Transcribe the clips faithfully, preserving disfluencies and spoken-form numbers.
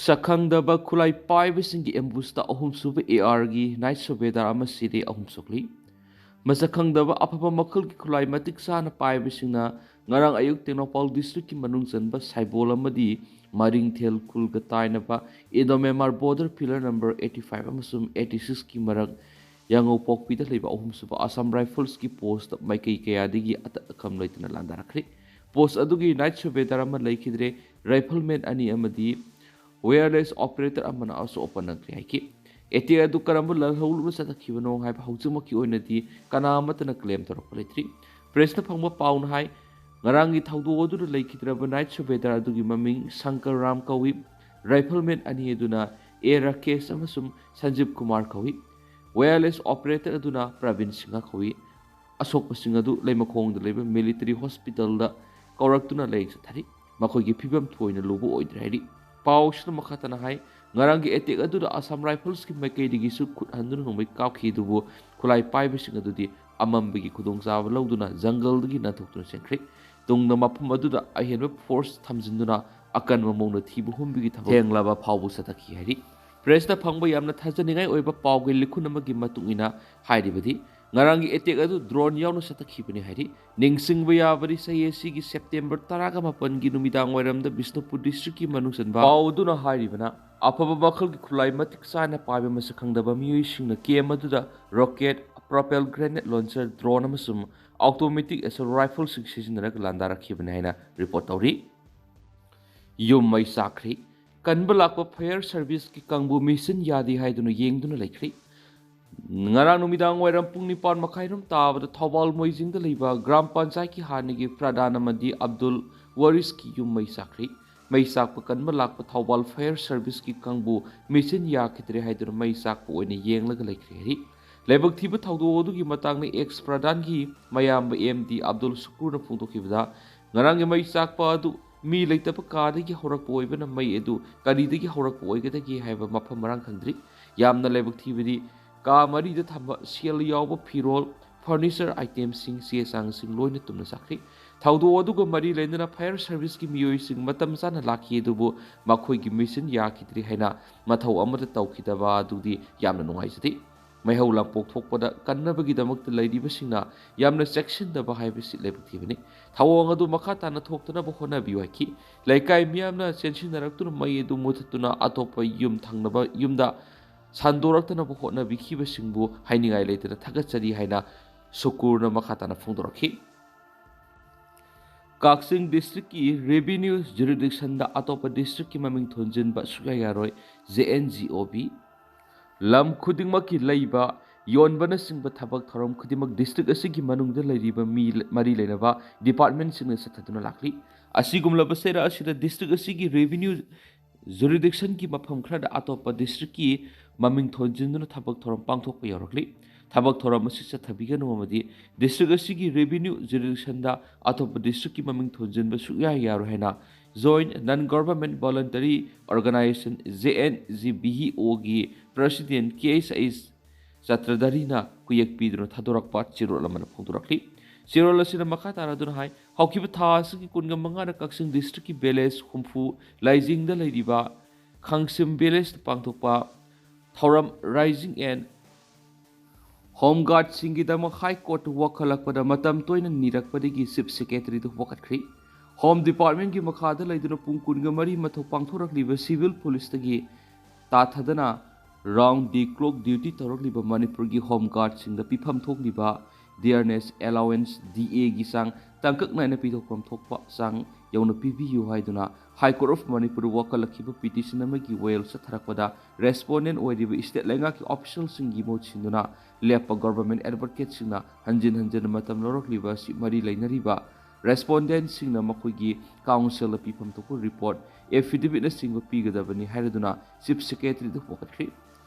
ꯁꯛꯈꯪꯗꯕ ꯈꯨꯠꯂꯥꯏ ꯄꯥꯏꯕꯁꯤꯡꯒꯤ ꯑꯦꯝꯕꯨꯁꯇ ꯑꯍꯨꯝꯁꯨꯕ ꯑꯦ ꯑꯥꯔꯒꯤ ꯅꯥꯏꯠ ꯁꯨꯕꯦꯗꯥꯔ ꯑꯃ ꯁꯤꯔꯦ, ꯑꯍꯨꯝ ꯁꯣꯛꯂꯤ꯫ ꯃꯁꯛ ꯈꯪꯗꯕ ꯑꯐꯕ ꯃꯈꯜꯒꯤ ꯈꯨꯠꯂꯥꯏ ꯃꯇꯤꯛ ꯆꯥꯅ ꯄꯥꯏꯕꯁꯤꯡꯅ ꯉꯔꯥꯡ ꯑꯌꯨꯛ ꯇꯦꯡꯅꯧꯄꯥꯜ ꯗꯤꯁꯇ꯭ꯔꯤꯛꯀꯤ ꯃꯅꯨꯡ ꯆꯟꯕ ꯁꯥꯏꯕꯣꯜ ꯑꯃꯗꯤ ꯃꯔꯤꯡꯊꯦꯜ ꯈꯨꯜꯒ ꯇꯥꯏꯅꯕ Indo Myanmar border pillar number eighty five ꯑꯃꯁꯨꯡ eighty sixꯀꯤ ꯃꯔꯛ ꯌꯥꯉꯧꯄꯣꯛꯄꯤꯗ ꯂꯩꯕ ꯑꯍꯨꯝꯁꯨꯕ ꯑꯁꯥꯝ ꯔꯥꯏꯐꯜꯁꯀꯤ ꯄꯣꯁꯇ ꯃꯥꯏꯀꯩ ꯀꯌꯥꯗꯒꯤ ꯑꯇꯛ ꯑꯈꯝ ꯂꯩꯇꯅ ꯂꯥꯟꯗꯥꯔꯛꯈ꯭ꯔꯦ꯫ ꯄꯣꯁ ꯑꯗꯨꯒꯤ ꯅꯥꯏꯠ ꯁꯨꯕꯦꯗꯥꯔ ꯑꯃ ꯂꯩꯈꯤꯗ꯭ꯔꯦ, ꯔꯥꯏꯐꯜꯃꯦꯟ ꯑꯅꯤ ꯑꯃꯗꯤ ꯋꯦꯌꯔꯂꯦꯁ ꯑꯣꯄꯔꯦꯇꯔ ꯑꯃꯅ ꯑꯁꯣꯛ ꯑꯄꯟ ꯅꯪꯈ꯭ꯔꯦ ꯍꯥꯏꯈꯤ꯫ ꯑꯦꯇꯦꯛ ꯑꯗꯨ ꯀꯔꯝꯕ ꯂꯥꯜꯍꯧꯂꯨꯅ ꯆꯠꯊꯈꯤꯕꯅꯣ ꯍꯥꯏꯕ ꯍꯧꯖꯤꯛꯃꯛꯀꯤ ꯑꯣꯏꯅꯗꯤ ꯀꯅꯥ ꯑꯃꯠꯇꯅ ꯀ꯭ꯂꯦꯝ ꯇꯧꯔꯛꯄ ꯂꯩꯇ꯭ꯔꯤ꯫ ꯄ꯭ꯔꯦꯁꯅ ꯐꯪꯕ ꯄꯥꯎꯅ ꯍꯥꯏ, ꯉꯔꯥꯡꯒꯤ ꯊꯧꯗꯣꯛ ꯑꯗꯨꯗ ꯂꯩꯈꯤꯗ꯭ꯔꯕ ꯅꯥꯏꯠ ꯁꯨꯕꯦꯗꯥꯔ ꯑꯗꯨꯒꯤ ꯃꯃꯤꯡ ꯁꯪꯀꯔ ꯔꯥꯝ ꯀꯧꯏ꯫ ꯔꯥꯏꯐꯜꯃꯦꯟ ꯑꯅꯤ ꯑꯗꯨꯅ ꯑꯦ ꯔꯥꯀꯦꯁ ꯑꯃꯁꯨꯡ ꯁꯟꯖꯤꯕ ꯀꯨꯃꯥꯔ ꯀꯧꯏ꯫ ꯋꯦꯌꯔꯂꯦꯁ ꯑꯣꯄꯔꯦꯇꯔ ꯑꯗꯨꯅ ꯄ꯭ꯔꯕꯤꯟ ꯁꯤꯡꯍ ꯀꯧꯏ꯫ ꯑꯁꯣꯛꯄꯁꯤꯡ ꯑꯗꯨ ꯂꯩꯃꯈꯣꯡꯗ ꯂꯩꯕ ꯃꯤꯂꯤꯇꯔꯤ ꯍꯣꯁꯄꯤꯇꯥꯜꯗ ꯀꯧꯔꯛꯇꯨꯅ ꯂꯥꯏꯌꯦꯡ ꯆꯠꯊꯔꯤ꯫ ꯃꯈꯣꯏꯒꯤ ꯐꯤꯕꯝ ꯊꯣꯏꯅ ꯂꯨꯕ ꯑꯣꯏꯗ꯭ꯔꯦ ꯍꯥꯏꯔꯤ꯫ ꯄꯥꯎꯁꯤꯅ ꯃꯈꯥ ꯇꯥꯅ ꯍꯥꯏ, ꯉꯔꯥꯡꯒꯤ ꯑꯦꯇꯦꯛ ꯑꯗꯨꯗ ꯑꯁꯥꯝ ꯔꯥꯏꯐꯜꯁꯀꯤ ꯃꯥꯏꯀꯩꯗꯒꯤꯁꯨ ꯈꯨꯠ ꯍꯟꯗꯨꯅ ꯅꯣꯡꯃꯩ ꯀꯥꯞꯈꯤ, ꯑꯗꯨꯕꯨ ꯈꯨꯠꯂꯥꯏ ꯄꯥꯏꯕꯁꯤꯡ ꯑꯗꯨꯗꯤ ꯑꯃꯝꯕꯒꯤ ꯈꯨꯗꯣꯡꯆꯥꯕ ꯂꯧꯗꯨꯅ ꯖꯪꯒꯜꯗꯒꯤ ꯅꯥꯟꯊꯣꯛꯇꯨꯅ ꯆꯦꯟꯈ꯭ꯔꯦ꯫ ꯇꯨꯡꯗ ꯃꯐꯝ ꯑꯗꯨꯗ ꯑꯍꯦꯟꯕ ꯐꯣꯔꯁ ꯊꯝꯖꯤꯟꯗꯨꯅ ꯑꯀꯟꯕ ꯃꯑꯣꯡꯗ ꯊꯤꯕ ꯍꯨꯝꯕꯒꯤ ꯊꯕꯛ ꯊꯦꯡꯂꯕ ꯐꯥꯎꯕ ꯆꯠꯊꯈꯤ ꯍꯥꯏꯔꯤ꯫ ꯄ꯭ꯔꯦꯁꯇ ꯐꯪꯕ ꯌꯥꯝꯅ ꯊꯥꯖꯅꯤꯡꯉꯥꯏ ꯑꯣꯏꯕ ꯄꯥꯎꯒꯤ ꯂꯤꯈꯨꯟ ꯑꯃꯒꯤ ꯃꯇꯨꯡ ꯏꯟꯅ ꯍꯥꯏꯔꯤꯕꯗꯤ, ꯉꯔꯥꯡꯒꯤ ꯑꯦꯇꯦꯛ ꯑꯗꯨ ꯗ꯭ꯔꯣꯟ ꯌꯥꯎꯅ ꯆꯠꯊꯈꯤꯕꯅꯤ ꯍꯥꯏꯔꯤ꯫ ꯅꯤꯡꯁꯤꯡꯕ ꯌꯥꯕꯗꯤ, ꯆꯍꯤ ꯑꯁꯤꯒꯤ ꯁꯦꯞꯇꯦꯝꯕꯔ ꯇꯔꯥꯒ ꯃꯥꯄꯟꯒꯤ ꯅꯨꯃꯤꯗꯥꯡ ꯋꯥꯏꯔꯝꯗ ꯕꯤꯁꯅꯨꯄꯨꯔ ꯗꯤꯁꯇ꯭ꯔꯤꯛꯀꯤ ꯃꯅꯨꯡ ꯆꯟꯕ ꯄꯥꯎ ꯑꯗꯨꯅ ꯍꯥꯏꯔꯤꯕꯅ, ꯑꯐꯕ ꯃꯈꯜꯒꯤ ꯈꯨꯠꯂꯥꯏ ꯃꯇꯤꯛ ꯆꯥꯅ ꯄꯥꯏꯕ ꯃꯁꯛ ꯈꯪꯗꯕ ꯃꯤꯑꯣꯏꯁꯤꯡꯅ ꯀꯦꯝ ꯑꯗꯨꯗ ꯔꯣꯀꯦꯠ, ꯄ꯭ꯔꯣꯄꯦꯜ ꯒ꯭ꯔꯦꯅꯦꯗ ꯂꯣꯟꯆꯔ, ꯗ꯭ꯔꯣꯟ ꯑꯃꯁꯨꯡ ꯑꯣꯇꯣꯃꯦꯇꯤꯛ ꯑꯦꯁꯣꯜ ꯔꯥꯏꯐꯜꯁꯤꯡ ꯁꯤꯖꯤꯟꯅꯔꯒ ꯂꯥꯟꯗꯥꯔꯛꯈꯤꯕꯅꯤ ꯍꯥꯏꯅ ꯔꯤꯄꯣꯔꯠ ꯇꯧꯔꯤ꯫ ꯌꯨꯝ ꯃꯩ ꯆꯥꯛꯈ꯭ꯔꯤ꯫ ꯀꯟꯕ ꯂꯥꯛꯄ ꯐꯥꯌꯔ ꯁꯔꯚꯤꯁꯀꯤ ꯀꯥꯡꯕꯨ ꯃꯦꯆꯤꯟ ꯌꯥꯗꯦ ꯍꯥꯏꯗꯨꯅ ꯌꯦꯡꯗꯨꯅ ꯂꯩꯈ꯭ꯔꯤ꯫ ꯉꯔꯥꯡ ꯅꯨꯃꯤꯗꯥꯡ ꯋꯥꯏꯔꯝ ꯄꯨꯡ ꯅꯤꯄꯥꯟ ꯃꯈꯥꯏꯔꯣꯝ ꯇꯥꯕꯗ ꯊꯧꯕꯥꯜ ꯃꯣꯏꯖꯤꯡꯗ ꯂꯩꯕ ꯒ꯭ꯔꯥꯝ ꯄꯟꯆꯥꯌꯠꯀꯤ ꯍꯥꯟꯅꯒꯤ ꯄ꯭ꯔꯙꯥꯟ ꯑꯃꯗꯤ ꯑꯕꯗꯨꯜ ꯋꯥꯔꯤꯁꯀꯤ ꯌꯨꯝ ꯃꯩ ꯆꯥꯛꯈ꯭ꯔꯤ꯫ ꯃꯩ ꯆꯥꯛꯄ ꯀꯟꯕ ꯂꯥꯛꯄ ꯊꯧꯕꯥꯜ ꯐꯥꯌꯔ ꯁꯔꯚꯤꯁꯀꯤ ꯀꯥꯡꯕꯨ ꯃꯦꯆꯤꯟ ꯌꯥꯈꯤꯗ꯭ꯔꯦ ꯍꯥꯏꯗꯨꯅ ꯃꯩ ꯆꯥꯛꯄ ꯑꯣꯏꯅ ꯌꯦꯡꯂꯒ ꯂꯩꯈ꯭ꯔꯦ ꯍꯥꯏꯔꯤ꯫ ꯂꯥꯏꯕꯛ ꯊꯤꯕ ꯊꯧꯗꯣꯛ ꯑꯗꯨꯒꯤ ꯃꯇꯥꯡꯗ ꯑꯦꯛꯁ ꯄ꯭ꯔꯙꯥꯟꯒꯤ ꯃꯌꯥꯝꯕ ꯑꯦꯝ ꯗꯤ ꯑꯕꯗꯨꯜ ꯁꯨꯀꯨꯔꯅ ꯐꯣꯡꯗꯣꯛꯈꯤꯕꯗ, ꯉꯔꯥꯡꯒꯤ ꯃꯩ ꯆꯥꯛꯄ ꯑꯗꯨ ꯃꯤ ꯂꯩꯇꯕ ꯀꯥꯗꯒꯤ ꯍꯧꯔꯛꯄ ꯑꯣꯏꯕꯅ ꯃꯩ ꯑꯗꯨ ꯀꯔꯤꯗꯒꯤ ꯍꯧꯔꯛꯄ ꯑꯣꯏꯒꯗꯒꯦ ꯍꯥꯏꯕ ꯃꯐꯝ ꯃꯔꯥꯡ ꯈꯪꯗ꯭ꯔꯤ꯫ ꯌꯥꯝꯅ ꯂꯥꯏꯕꯛ ꯊꯤꯕꯗꯤ ꯀꯥ ꯃꯔꯤꯗ ꯊꯝꯕ ꯁꯦꯜ ꯌꯥꯎꯕ ꯐꯤꯔꯣꯜ, ꯐꯔꯅꯤꯆꯔ ꯑꯥꯏꯇꯦꯝꯁꯤꯡ, ꯆꯦ ꯆꯥꯡꯁꯤꯡ ꯂꯣꯏꯅ ꯇꯨꯝꯅ ꯆꯥꯈ꯭ꯔꯤ꯫ ꯊꯧꯗꯣꯛ ꯑꯗꯨꯒ ꯃꯔꯤ ꯂꯩꯅꯅ fire serviceꯀꯤ ꯃꯤꯑꯣꯏꯁꯤꯡ ꯃꯇꯝ ꯆꯥꯅ ꯂꯥꯛꯈꯤ, ꯑꯗꯨꯕꯨ ꯃꯈꯣꯏꯒꯤ mission ꯌꯥꯈꯤꯗ꯭ꯔꯤ ꯍꯥꯏꯅ ꯃꯊꯧ ꯑꯃꯠꯇ ꯇꯧꯈꯤꯗꯕ ꯑꯗꯨꯗꯤ ꯌꯥꯝꯅ ꯅꯨꯡꯉꯥꯏꯖꯗꯦ꯫ ꯃꯩꯍꯧ ꯂꯥꯡꯄꯣꯛ ꯊꯣꯛꯄꯗ ꯀꯟꯅꯕꯒꯤꯗꯃꯛꯇ ꯂꯩꯔꯤꯕꯁꯤꯡꯅ ꯌꯥꯝꯅ ꯆꯦꯛꯁꯤꯟꯗꯕ ꯍꯥꯏꯕꯁꯤ ꯂꯥꯏꯕꯛ ꯊꯤꯕꯅꯤ꯫ ꯊꯧꯑꯣꯡ ꯑꯗꯨ ꯃꯈꯥ ꯇꯥꯅ ꯊꯣꯛꯇꯅꯕ ꯍꯣꯠꯅꯕꯤꯌꯨ ꯍꯥꯏꯈꯤ꯫ ꯂꯩꯀꯥꯏ ꯃꯤꯌꯥꯝꯅ ꯆꯦꯟꯁꯤꯟꯅꯔꯛꯇꯨꯅ ꯃꯩ ꯑꯗꯨ ꯃꯨꯊꯠꯇꯨꯅ ꯑꯇꯣꯞꯄ ꯌꯨꯝ ꯊꯪꯅꯕ ꯌꯨꯝꯗ ꯁꯟꯗꯣꯔꯛꯇꯅꯕ ꯍꯣꯠꯅꯕꯤꯈꯤꯕꯁꯤꯡꯕꯨ ꯍꯥꯏꯅꯤꯡꯉꯥꯏ ꯂꯩꯇꯅ ꯊꯥꯒꯠꯆꯔꯤ ꯍꯥꯏꯅ ꯁꯨꯀꯨꯔꯅ ꯃꯈꯥ ꯇꯥꯅ ꯐꯣꯡꯗꯣꯔꯛꯈꯤ꯫ ꯀꯛꯆꯤꯡ districtꯀꯤ revenue jurisdictionꯗ ꯑꯇꯣꯞꯄ districtꯀꯤ ꯃꯃꯤꯡ ꯊꯣꯟꯖꯤꯟꯕ ꯁꯨꯛꯌꯥ ꯌꯥꯔꯣꯏ, J N G O B꯫ ꯂꯝ ꯈꯨꯗꯤꯡꯃꯛꯀꯤ ꯂꯩꯕ ꯌꯣꯟꯕꯅꯆꯤꯡꯕ ꯊꯕꯛ ꯊꯧꯔꯝ ꯈꯨꯗꯤꯡꯃꯛ district ꯑꯁꯤꯒꯤ ꯃꯅꯨꯡꯗ ꯂꯩꯔꯤꯕ ꯃꯤ ꯃꯔꯤ ꯂꯩꯅꯕ departmentꯁꯤꯡꯅ ꯆꯠꯊꯗꯨꯅ ꯂꯥꯛꯂꯤ꯫ ꯑꯁꯤꯒꯨꯝꯂꯕ ꯆꯩꯔꯥꯛ ꯑꯁꯤꯗ district ꯑꯁꯤꯒꯤ revenue jurisdictionꯒꯤ ꯃꯐꯝ ꯈꯔꯗ ꯑꯇꯣꯞꯄ districtꯀꯤ ꯃꯃꯤꯡ ꯊꯣꯟꯖꯤꯟꯗꯨꯅ ꯊꯕꯛ ꯊꯧꯔꯝ ꯄꯥꯡꯊꯣꯛꯄ ꯌꯥꯎꯔꯛꯂꯤ꯫ ꯊꯕꯛ ꯊꯧꯔꯝ ꯑꯁꯤ ꯆꯠꯊꯕꯤꯒꯅꯨ ꯑꯃꯗꯤ district ꯑꯁꯤꯒꯤ revenue jurisdictionꯗ ꯑꯇꯣꯞꯄ districtꯀꯤ ꯃꯃꯤꯡ ꯊꯣꯟꯖꯤꯟꯕ ꯁꯨꯛꯌꯥ ꯌꯥꯔꯣꯏ ꯍꯥꯏꯅ Joint Non Government Voluntary Organization, J N G B O ꯒꯤ president K H I ꯆꯇ꯭ꯔꯙꯔꯤꯅ ꯈꯨꯌꯦꯛ ꯄꯤꯗꯨꯅ ꯊꯥꯗꯣꯔꯛꯄ ꯆꯦꯔꯣꯜ ꯑꯃꯅ ꯐꯣꯡꯗꯣꯔꯛꯂꯤ꯫ ꯆꯦꯔꯣꯜ ꯑꯁꯤꯅ ꯃꯈꯥ ꯇꯥꯔꯗꯨꯅ ꯍꯥꯏ, ꯍꯧꯈꯤꯕ ꯊꯥ ꯑꯁꯤꯒꯤ ꯀꯨꯟꯒ ꯃꯉꯥꯗ ꯀꯛꯆꯤꯡ districtꯀꯤ village ꯍꯨꯝꯐꯨ ꯂꯥꯏꯖꯤꯡꯗ ꯂꯩꯔꯤꯕ ꯈꯥꯡꯁꯤꯝ villageꯇ ꯄꯥꯡꯊꯣꯛꯄ ꯊꯧꯔꯝ Raising and Home Guardꯁꯤꯡꯒꯤꯗꯃꯛ High Courtꯇ ꯋꯥꯀꯠꯂꯛꯄꯗ ꯃꯇꯝ ꯇꯣꯏꯅ ꯅꯤꯔꯛꯄꯗꯒꯤ Chief Secretaryꯗ ꯋꯥꯀꯠꯈ꯭ꯔꯤ꯫ Home Departmentꯀꯤ ꯃꯈꯥꯗ ꯂꯩꯗꯨꯅ ꯄꯨꯡ ꯀꯨꯟꯒ ꯃꯔꯤ ꯃꯊꯧ ꯄꯥꯡꯊꯣꯔꯛꯂꯤꯕ civil policeꯇꯒꯤ ꯇꯥꯊꯗꯅ round the clock duty ꯇꯧꯔꯛꯂꯤꯕ ꯃꯅꯤꯄꯨꯔꯒꯤ Home Guardꯁꯤꯡꯗ ꯄꯤꯐꯝ ꯊꯣꯛꯂꯤꯕ dearness allowance, D Aꯒꯤ ꯆꯥꯡ ꯇꯥꯡꯀꯛ ꯅꯥꯏꯅ ꯄꯤꯊꯣꯛꯐꯝ ꯊꯣꯛꯄ ꯆꯥꯡ ꯌꯧꯅ ꯄꯤꯕꯤꯌꯨ ꯍꯥꯏꯗꯨꯅ High Court of Manipurꯗ ꯋꯥꯀꯠꯂꯛꯈꯤꯕ petition ꯑꯃꯒꯤ ꯋꯥꯌꯦꯜ ꯆꯠꯊꯔꯛꯄꯗ respondent ꯑꯣꯏꯔꯤꯕ state ꯂꯩꯉꯥꯛꯀꯤ officialꯁꯤꯡꯒꯤ ꯃꯍꯨꯠ ꯁꯤꯟꯗꯨꯅ ꯂꯦꯞꯄ government advocateꯁꯤꯡꯅ ꯍꯟꯖꯤꯟ ꯍꯟꯖꯤꯟꯅ ꯃꯇꯝ ꯂꯧꯔꯛꯂꯤꯕ ꯑꯁꯤ ꯃꯔꯤ ꯂꯩꯅꯔꯤꯕ respondentꯁꯤꯡꯅ ꯃꯈꯣꯏꯒꯤ councilꯗ ꯄꯤꯐꯝ ꯊꯣꯛꯄ report, affidavitꯅꯆꯤꯡꯕ ꯄꯤꯒꯗꯕꯅꯤ ꯍꯥꯏꯔꯗꯨꯅ Chief Secretaryꯗ ꯋꯥꯀꯠꯈ꯭ꯔꯤ꯫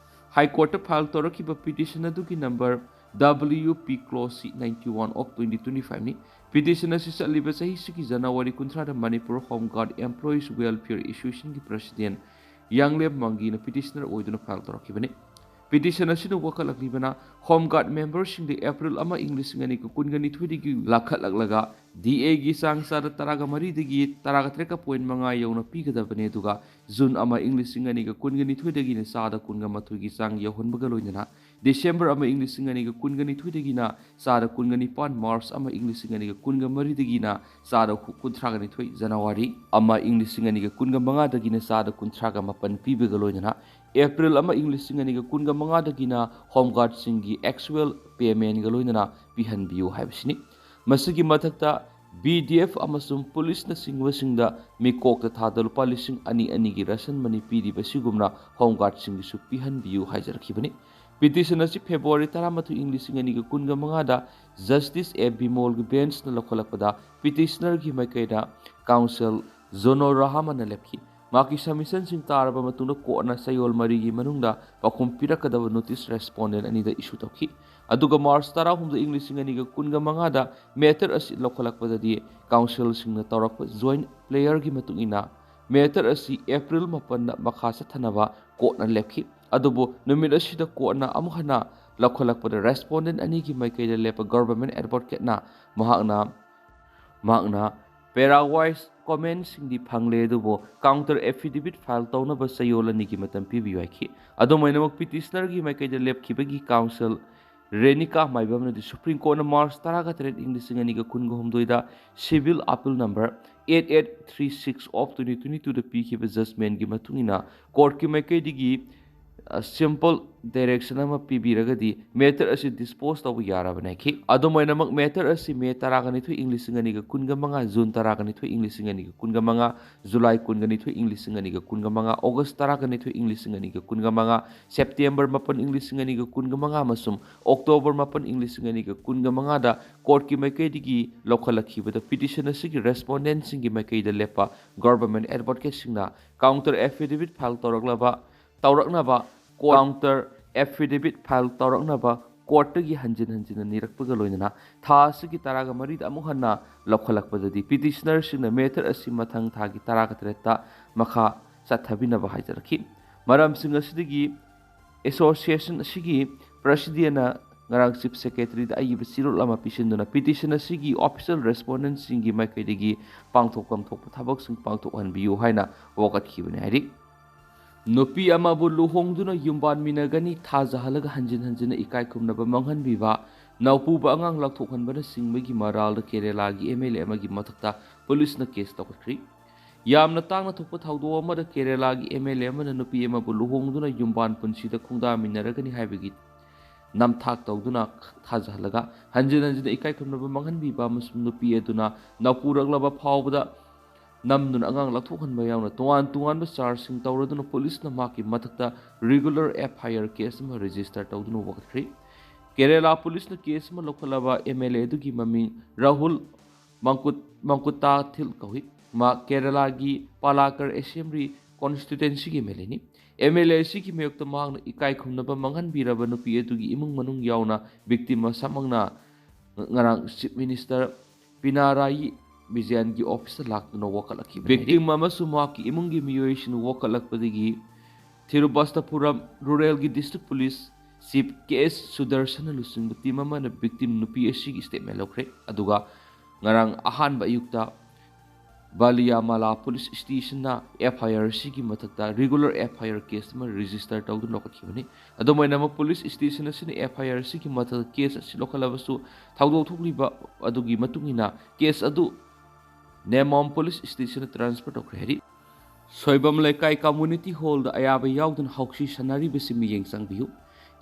High Courtꯇ file ꯇꯧꯔꯛꯈꯤꯕ petition ꯑꯗꯨꯒꯤ number W P clause C ninety one of twenty twenty fiveꯅꯤ꯫ Petition ꯑꯁꯤ ꯆꯠꯂꯤꯕ ꯆꯍꯤꯁꯤꯒꯤ January ꯀꯨꯟꯊ꯭ꯔꯥꯗ Manipur Home Guard Employees Welfare Associationꯒꯤ president ꯌꯥꯡꯂꯦꯝ ꯃꯪꯒꯤꯅ petitioner ꯑꯣꯏꯗꯨꯅ file ꯇꯧꯔꯛꯈꯤꯕꯅꯤ꯫ Petition ꯑꯁꯤꯅ ꯋꯥꯀꯠꯂꯛꯂꯤꯕꯅ Home Guard memberꯁꯤꯡꯗ April ꯑꯃ ꯏꯪ ꯂꯤꯁꯤꯡ ꯑꯅꯤꯒ ꯀꯨꯟꯒ ꯅꯤꯊꯣꯏꯗꯒꯤ ꯂꯥꯈꯠꯂꯛꯂꯒ D Aꯒꯤ ꯆꯥꯡ ꯆꯥꯗ ꯇꯔꯥꯒ ꯃꯔꯤꯗꯒꯤ ꯇꯔꯥꯒ ꯇꯔꯦꯠꯀ point ꯃꯉꯥ ꯌꯧꯅ ꯄꯤꯒꯗꯕꯅꯤ, ꯑꯗꯨꯒ June ꯑꯃ ꯏꯪ ꯂꯤꯁꯤꯡ ꯑꯅꯤꯒ ꯀꯨꯟꯒ ꯅꯤꯊꯣꯏꯗꯒꯤꯅ ꯆꯥꯗ ꯀꯨꯟꯒ ꯃꯥꯊꯣꯏꯒꯤ ꯆꯥꯡ ꯌꯧꯍꯟꯕꯒ ꯂꯣꯏꯅꯅ December ꯑꯃ ꯏꯪ ꯂꯤꯁꯤꯡ ꯑꯅꯤꯒ ꯀꯨꯟꯒ ꯅꯤꯊꯣꯏꯗꯒꯤꯅ ꯆꯥꯗ ꯀꯨꯟꯒ ꯅꯤꯄꯥꯟ, March ꯑꯃ ꯏꯪ ꯂꯤꯁꯤꯡ ꯑꯅꯤꯒ ꯀꯨꯟꯒ ꯃꯔꯤꯗꯒꯤꯅ ꯆꯥꯗ ꯀꯨꯟꯊ꯭ꯔꯥꯒ ꯅꯤꯊꯣꯏ, January ꯑꯃ ꯏꯪ ꯂꯤꯁꯤꯡ ꯑꯅꯤꯒ ꯀꯨꯟꯒ ꯃꯉꯥꯗꯒꯤꯅ ꯆꯥꯗ ꯀꯨꯟꯊ꯭ꯔꯥꯒ ꯃꯥꯄꯟ ꯄꯤꯕꯒ ꯂꯣꯏꯅꯅ April ꯑꯃ ꯏꯪ ꯂꯤꯁꯤꯡ ꯑꯅꯤꯒ ꯀꯨꯟꯒ ꯃꯉꯥꯗꯒꯤꯅ Home Guardꯁꯤꯡꯒꯤ actual paymentꯒ ꯂꯣꯏꯅꯅ ꯄꯤꯍꯟꯕꯤꯌꯨ ꯍꯥꯏꯕꯁꯤꯅꯤ꯫ ꯃꯁꯤꯒꯤ ꯃꯊꯛꯇ B D F ꯑꯃꯁꯨꯡ ꯄꯨꯂꯤꯁꯅꯆꯤꯡꯕꯁꯤꯡꯗ ꯃꯤꯀꯣꯛꯇ ꯊꯥꯗ ꯂꯨꯄꯥ ꯂꯤꯁꯤꯡ ꯑꯅꯤ ꯑꯅꯤꯒꯤ ration money ꯄꯤꯔꯤꯕꯁꯤꯒꯨꯝꯅ Home Guardꯁꯤꯡꯒꯤꯁꯨ ꯄꯤꯍꯟꯕꯤꯌꯨ ꯍꯥꯏꯖꯔꯛꯈꯤꯕꯅꯤ꯫ Petition ꯑꯁꯤ February ꯇꯔꯥꯃꯥꯊꯣꯏ ꯏꯪ ꯂꯤꯁꯤꯡ ꯑꯅꯤꯒ ꯀꯨꯟꯒ ꯃꯉꯥꯗ Justice A Bimolꯒꯤ benchꯅ ꯂꯧꯈꯠꯂꯛꯄꯗ petitionerꯒꯤ ꯃꯥꯏꯀꯩꯗ counsel Zono Rahmanꯅ ꯂꯦꯞꯈꯤ꯫ ꯃꯍꯥꯛꯀꯤ submissionꯁꯤꯡ ꯇꯥꯔꯕ ꯃꯇꯨꯡꯗ courtꯅ ꯆꯌꯣꯜ ꯃꯔꯤꯒꯤ ꯃꯅꯨꯡꯗ ꯄꯥꯎꯈꯨꯝ ꯄꯤꯔꯛꯀꯗꯕ notice respondent ꯑꯅꯤꯗ issue ꯇꯧꯈꯤ꯫ ꯑꯗꯨꯒ March ꯇꯔꯥꯍꯨꯝꯗꯣꯏ ꯏꯪ ꯂꯤꯁꯤꯡ ꯑꯅꯤꯒ ꯀꯨꯟꯒ ꯃꯉꯥꯗ matter ꯑꯁꯤ ꯂꯧꯈꯠꯂꯛꯄꯗꯗꯤ counselꯁꯤꯡꯅ ꯇꯧꯔꯛꯄ joint playerꯒꯤ ꯃꯇꯨꯡ ꯏꯟꯅ matter ꯑꯁꯤ April ꯃꯥꯄꯟꯗ ꯃꯈꯥ ꯆꯠꯊꯅꯕ courtꯅ ꯂꯦꯞꯈꯤ꯫ ꯑꯗꯨꯕꯨ ꯅꯨꯃꯤꯠ ꯑꯁꯤꯗ courtꯅ ꯑꯃꯨꯛ ꯍꯟꯅ ꯂꯧꯈꯠꯂꯛꯄꯗ respondent ꯑꯅꯤꯒꯤ ꯃꯥꯏꯀꯩꯗ ꯂꯦꯞꯄ government advocateꯅ ꯃꯍꯥꯛꯅ ꯃꯍꯥꯛꯅ pairwise commentꯁꯤꯡꯗꯤ ꯐꯪꯂꯦ, ꯑꯗꯨꯕꯨ counter affidavit file ꯇꯧꯅꯕ ꯆꯌꯣꯜ ꯑꯅꯤꯒꯤ ꯃꯇꯝ ꯄꯤꯕꯤꯌꯨ ꯍꯥꯏꯈꯤ꯫ ꯑꯗꯨꯝ ꯑꯣꯏꯅꯃꯛ, petitionerꯒꯤ ꯃꯥꯏꯀꯩꯗ ꯂꯦꯞꯈꯤꯕꯒꯤ counsel ꯔꯦꯅꯤꯀꯥ ꯃꯥꯏꯕꯝꯅꯗꯤ Supreme Courtꯅ March ꯇꯔꯥꯒ ꯇꯔꯦꯠ ꯏꯪ ꯂꯤꯁꯤꯡ ꯑꯅꯤꯒ ꯀꯨꯟꯒ ꯍꯨꯝꯗꯣꯏꯗ civil appeal number eight eight three six of twenty twenty-twoꯗ ꯄꯤꯈꯤꯕ judgmentꯀꯤ ꯃꯇꯨꯡ ꯏꯟꯅ courtꯀꯤ ꯃꯥꯏꯀꯩꯗꯒꯤ, ꯑ, simple direction ꯑꯃ ꯄꯤꯕꯤꯔꯒꯗꯤ matter ꯑꯁꯤ dispose ꯇꯧꯕ ꯌꯥꯔꯕꯅꯤ ꯍꯥꯏꯈꯤ꯫ ꯑꯗꯨꯝ ꯑꯣꯏꯅꯃꯛ, matter ꯑꯁꯤ May ꯇꯔꯥꯒ ꯅꯤꯊꯣꯏ ꯏꯪ ꯂꯤꯁꯤꯡ ꯑꯅꯤꯒ ꯀꯨꯟꯒ ꯃꯉꯥ, June ꯇꯔꯥꯒ ꯅꯤꯊꯣꯏ ꯏꯪ ꯂꯤꯁꯤꯡ ꯑꯅꯤꯒ ꯀꯨꯟꯒ ꯃꯉꯥ, July ꯀꯨꯟꯒ ꯅꯤꯊꯣꯏ ꯏꯪ ꯂꯤꯁꯤꯡ ꯑꯅꯤꯒ ꯀꯨꯟꯒ ꯃꯉꯥ, August ꯇꯔꯥꯒ ꯅꯤꯊꯣꯏ ꯏꯪ ꯂꯤꯁꯤꯡ ꯑꯅꯤꯒ ꯀꯨꯟꯒ ꯃꯉꯥ, September ꯃꯥꯄꯟ ꯏꯪ ꯂꯤꯁꯤꯡ ꯑꯅꯤꯒ ꯀꯨꯟꯒ ꯃꯉꯥ ꯑꯃꯁꯨꯡ October ꯃꯥꯄꯟ ꯏꯪ ꯂꯤꯁꯤꯡ ꯑꯅꯤꯒ ꯀꯨꯟꯒ ꯃꯉꯥꯗ courtꯀꯤ ꯃꯥꯏꯀꯩꯗꯒꯤ ꯂꯧꯈꯠꯂꯛꯈꯤꯕꯗ petition ꯑꯁꯤꯒꯤ respondentꯁꯤꯡꯒꯤ ꯃꯥꯏꯀꯩꯗ ꯂꯦꯞꯄ government advocateꯁꯤꯡꯅ counter affidavit file ꯇꯧꯔꯛꯂꯕ, ꯇꯧꯔꯛꯅꯕ, counter affidavit file ꯇꯧꯔꯛꯅꯕ courtꯇꯒꯤ ꯍꯟꯖꯤꯟ ꯍꯟꯖꯤꯟꯅ ꯅꯤꯔꯛꯄꯒ ꯂꯣꯏꯅꯅ ꯊꯥ ꯑꯁꯤꯒꯤ ꯇꯔꯥꯒ ꯃꯔꯤꯗ ꯑꯃꯨꯛ ꯍꯟꯅ ꯂꯧꯈꯠꯂꯛꯄꯗꯗꯤ petitionerꯁꯤꯡꯅ matter ꯑꯁꯤ ꯃꯊꯪ ꯊꯥꯒꯤ ꯇꯔꯥꯒ ꯇꯔꯦꯠꯇ ꯃꯈꯥ ꯆꯠꯊꯕꯤꯅꯕ ꯍꯥꯏꯖꯔꯛꯈꯤ꯫ ꯃꯔꯝꯁꯤꯡ ꯑꯁꯤꯗꯒꯤ ꯑꯦꯁꯣꯁꯤꯌꯦꯁꯟ ꯑꯁꯤꯒꯤ ꯄ꯭ꯔꯁꯤꯗꯦꯟꯅ ꯉꯔꯥꯡ ꯆꯤꯐ ꯁꯦꯀ꯭ꯔꯦꯇꯔꯤꯗ ꯑꯏꯕ ꯆꯦꯔꯣꯜ ꯑꯃ ꯄꯤꯁꯤꯟꯗꯨꯅ ꯄꯤꯇꯤꯁꯟ ꯑꯁꯤꯒꯤ ꯑꯣꯐꯤꯁꯤꯌꯦꯜ ꯔꯦꯁꯄꯣꯟꯗꯦꯟꯁꯤꯡꯒꯤ ꯃꯥꯏꯀꯩꯗꯒꯤ ꯄꯥꯡꯊꯣꯛꯐꯝ ꯊꯣꯛꯄ ꯊꯕꯛꯁꯤꯡ ꯄꯥꯡꯊꯣꯛꯍꯟꯕꯤꯌꯨ ꯍꯥꯏꯅ ꯋꯥꯀꯠꯈꯤꯕꯅꯤ ꯍꯥꯏꯔꯤ꯫ ꯅꯨꯄꯤ ꯑꯃꯕꯨ ꯂꯨꯍꯣꯡꯗꯨꯅ ꯌꯨꯝꯕꯥꯟꯃꯤꯟꯅꯒꯅꯤ ꯊꯥꯖꯍꯜꯂꯒ ꯍꯟꯖꯤꯟ ꯍꯟꯖꯤꯟꯅ ꯏꯀꯥꯏ ꯈꯨꯝꯅꯕ ꯃꯥꯡꯍꯟꯕꯤꯕ, ꯅꯧꯄꯨꯕ ꯑꯉꯥꯡ ꯂꯧꯊꯣꯛꯍꯟꯕꯅꯆꯤꯡꯕꯒꯤ ꯃꯔꯥꯜꯗ ꯀꯦꯔꯦꯂꯥꯒꯤ ꯑꯦꯝ ꯑꯦꯜ ꯑꯦ ꯑꯃꯒꯤ ꯃꯊꯛꯇ ꯄꯨꯂꯤꯁꯅ ꯀꯦꯁ ꯇꯧꯈꯠꯈ꯭ꯔꯤ꯫ ꯌꯥꯝꯅ ꯇꯥꯡꯅ ꯊꯣꯛꯄ ꯊꯧꯗꯣꯛ ꯑꯃꯗ ꯀꯦꯔꯦꯂꯥꯒꯤ ꯑꯦꯝ ꯑꯦꯜ ꯑꯦ ꯑꯃꯅ ꯅꯨꯄꯤ ꯑꯃꯕꯨ ꯂꯨꯍꯣꯡꯗꯨꯅ ꯌꯨꯝꯕꯥꯟ ꯄꯨꯟꯁꯤꯗ ꯈꯣꯡꯗꯥꯃꯤꯟꯅꯔꯒꯅꯤ ꯍꯥꯏꯕꯒꯤ ꯅꯝꯊꯥꯛ ꯇꯧꯗꯨꯅ ꯊꯥꯖꯍꯜꯂꯒ ꯍꯟꯖꯤꯟ ꯍꯟꯖꯤꯟꯅ ꯏꯀꯥꯏ ꯈꯨꯝꯅꯕ ꯃꯥꯡꯍꯟꯕꯤꯕ ꯑꯃꯁꯨꯡ ꯅꯨꯄꯤ ꯑꯗꯨꯅ ꯅꯧꯄꯨꯔꯛꯂꯕ ꯐꯥꯎꯕꯗ ꯅꯝꯗꯨꯅ ꯑꯉꯥꯡ ꯂꯧꯊꯣꯛꯍꯟꯕ ꯌꯥꯎꯅ ꯇꯣꯉꯥꯟ ꯇꯣꯉꯥꯟꯕ ꯆꯥꯔꯖꯁꯤꯡ ꯇꯧꯔꯗꯨꯅ ꯄꯨꯂꯤꯁꯅ ꯃꯍꯥꯛꯀꯤ ꯃꯊꯛꯇ ꯔꯤꯒꯨꯂꯔ ꯑꯦꯐ ꯑꯥꯏ ꯑꯥꯔ ꯀꯦꯁ ꯑꯃ ꯔꯦꯖꯤꯁꯇꯔ ꯇꯧꯗꯨꯅ ꯋꯥꯀꯠꯈ꯭ꯔꯤ꯫ ꯀꯦꯔꯦꯂꯥ ꯄꯨꯂꯤꯁꯅ ꯀꯦꯁ ꯑꯃ ꯂꯧꯈꯠꯂꯕ ꯑꯦꯝ ꯑꯦꯜ ꯑꯦ ꯑꯗꯨꯒꯤ ꯃꯃꯤꯡ ꯔꯥꯍꯨꯜ ꯃꯪꯀꯨꯠ ꯃꯪꯀꯨꯇꯥꯊꯤꯜ ꯀꯧꯏ꯫ ꯃꯍꯥꯛ ꯀꯦꯔꯦꯂꯥꯒꯤ ꯄꯥꯂꯥꯀꯔ ꯑꯦꯁꯦꯝꯕ꯭ꯂꯤ ꯀꯣꯟꯁꯇꯤꯇ꯭ꯋꯦꯟꯁꯤꯒꯤ ꯑꯦꯝ ꯑꯦꯜ ꯑꯦꯅꯤ꯫ ꯑꯦꯝ ꯑꯦꯜ ꯑꯦ ꯑꯁꯤꯒꯤ ꯃꯥꯌꯣꯛꯇ ꯃꯍꯥꯛꯅ ꯏꯀꯥꯏ ꯈꯨꯝꯅꯕ ꯃꯥꯡꯍꯟꯕꯤꯔꯕ ꯅꯨꯄꯤ ꯑꯗꯨꯒꯤ ꯏꯃꯨꯡ ꯃꯅꯨꯡ ꯌꯥꯎꯅ ꯚꯤꯛꯇꯤꯝ ꯃꯁꯥꯃꯛꯅ ꯉꯔꯥꯡ ꯆꯤꯐ ꯃꯤꯅꯤꯁꯇꯔ ꯄꯤꯅꯥꯔꯥꯏ ꯕꯤꯖꯌꯟꯒꯤ ꯑꯣꯐꯤꯁꯇ ꯂꯥꯛꯇꯨꯅ ꯋꯥꯀꯠꯂꯛꯈꯤꯕꯅꯤ꯫ ꯚꯤꯛꯇꯤꯝ ꯑꯃꯁꯨꯡ ꯃꯍꯥꯛꯀꯤ ꯏꯃꯨꯡꯒꯤ ꯃꯤꯑꯣꯏꯁꯤꯡꯅ ꯋꯥꯀꯠꯂꯛꯄꯗꯒꯤ ꯊꯤꯔꯨꯕꯁꯇꯄꯨꯔꯝ ꯔꯨꯔꯦꯜꯒꯤ ꯗꯤꯁꯇ꯭ꯔꯤꯛ ꯄꯨꯂꯤꯁ ꯆꯤꯐ ꯀꯦ ꯑꯦꯁ ꯁꯨꯗꯔꯁꯟꯅ ꯂꯨꯆꯤꯡꯕ ꯇꯤꯝ ꯑꯃꯅ ꯚꯤꯛꯇꯤꯝ ꯅꯨꯄꯤ ꯑꯁꯤꯒꯤ ꯁ꯭ꯇꯦꯠꯃꯦꯟ ꯂꯧꯈ꯭ꯔꯦ꯫ ꯑꯗꯨꯒ ꯉꯔꯥꯡ ꯑꯍꯥꯟꯕ ꯑꯌꯨꯛꯇ ꯕꯥꯂꯤꯌꯥꯃꯥꯂꯥ ꯄꯨꯂꯤꯁ ꯁ꯭ꯇꯦꯁꯟꯅ ꯑꯦꯐ ꯑꯥꯏ ꯑꯥꯔ ꯑꯁꯤꯒꯤ ꯃꯊꯛꯇ ꯔꯤꯒꯨꯂꯔ ꯑꯦꯐ ꯑꯥꯏ ꯑꯥꯔ ꯀꯦꯁ ꯑꯃ ꯔꯦꯖꯤꯁꯇꯔ ꯇꯧꯗꯨꯅ ꯂꯧꯈꯠꯈꯤꯕꯅꯤ꯫ ꯑꯗꯨꯝ ꯑꯣꯏꯅꯃꯛ ꯄꯨꯂꯤꯁ ꯁ꯭ꯇꯦꯁꯟ ꯑꯁꯤꯅ ꯑꯦꯐ ꯑꯥꯏ ꯑꯥꯔ ꯑꯁꯤꯒꯤ ꯃꯊꯛꯇ ꯀꯦꯁ ꯑꯁꯤ ꯂꯧꯈꯠꯂꯕꯁꯨ ꯊꯧꯗꯣꯛ ꯊꯣꯛꯂꯤꯕ ꯑꯗꯨꯒꯤ ꯃꯇꯨꯡ ꯏꯟꯅ ꯀꯦꯁ ꯑꯗꯨ ꯅꯦꯃꯣꯝ ꯄꯨꯂꯤꯁ ꯁ꯭ꯇꯦꯁꯟꯗ ꯇ꯭ꯔꯥꯟꯁꯐꯔ ꯇꯧꯈ꯭ꯔꯦ ꯍꯥꯏꯔꯤ꯫ ꯁꯣꯏꯕꯝ ꯂꯩꯀꯥꯏ ꯀꯝꯃ꯭ꯌꯨꯅꯤꯇꯤ ꯍꯣꯜꯗ ꯑꯌꯥꯕ ꯌꯥꯎꯗꯅ ꯍꯥꯎꯁꯤ ꯁꯥꯟꯅꯔꯤꯕꯁꯤ ꯃꯤꯠꯌꯦꯡ ꯆꯪꯕꯤꯌꯨ꯫